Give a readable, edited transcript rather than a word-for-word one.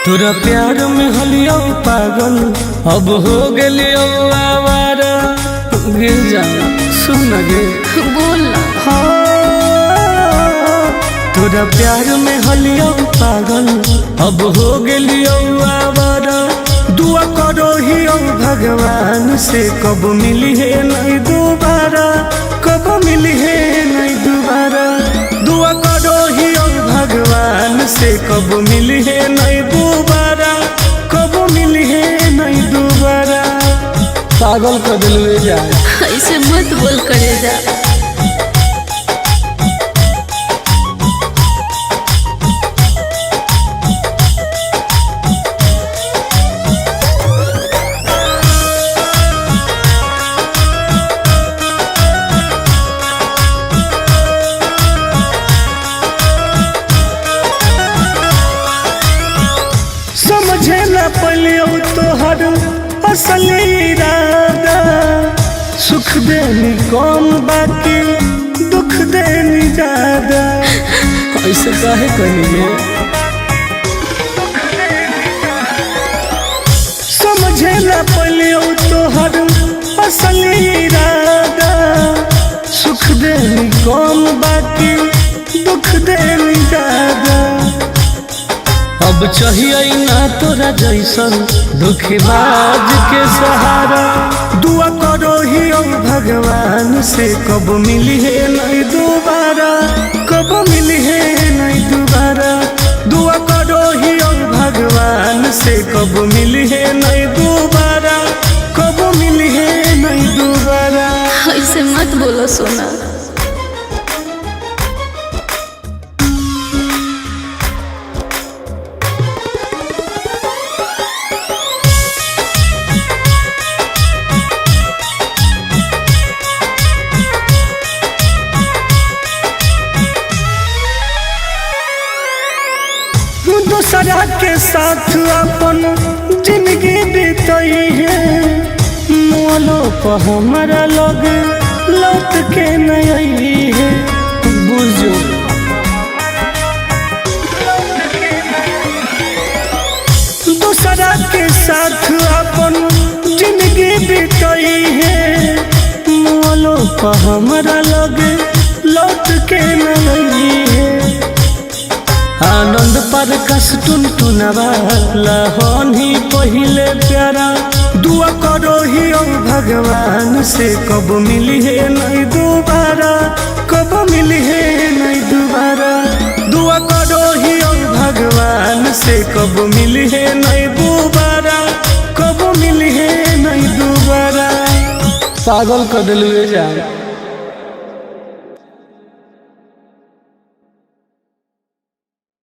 तोरा प्यार में हलियो पागल, अब हो गेलियो आवारा। गे जा सुन गे, बोल ना। हाँ, तोरा प्यार में हलियो पागल, अब हो गेलियो आवारा। दुआ करो ही भगवान से, कब मिली है नहीं दोबारा, कब मिली है नहीं दोबारा। दुआ करो ही भगवान से, कब मिली है नहीं दोबारा, कब मिली है नहीं दोबारा। पागल कर दिलवे जाए। ऐसे मत बोल करे जा। समझे न पलियो तोहर असली इरादा, सुख देनी कम बाकी दुख देनी ज्यादा। ऐसे काहे कही? समझे न पलियो तोहर असली इरादा, सुख देनी कम बाकी दुख देनी ज्यादा। अब चाहिए ना तोरा जैसन दुखबाज के सहारा। दुआ करो ही भगवान से, कब मिली है नहीं दोबारा, कब मिली है नहीं दोबारा। दुआ करो ही भगवान से, कब मिली है नहीं दोबारा, कब मिली है नहीं दोबारा। ऐसे मत बोलो सोना। दूसरा के साथ अपन जिंदगी बीतई है, मोलो पर हमारा लग लौट के नहीं है। बुझो दूसरा के साथ अपन जिंदगी बीतई है, मोलो पर हमारा लग लौट के नहीं है। आनंद पर कस टुन टुनवा लहनी पहिले प्यारा। दुआ करो ही भगवान से, कब मिली है नहीं दोबारा, कब मिली है नहीं दोबारा। दुआ करो ही भगवान से, कब मिली है नहीं दोबारा, कब मिली है नहीं दोबारा। पागल कर दिलवे जाए।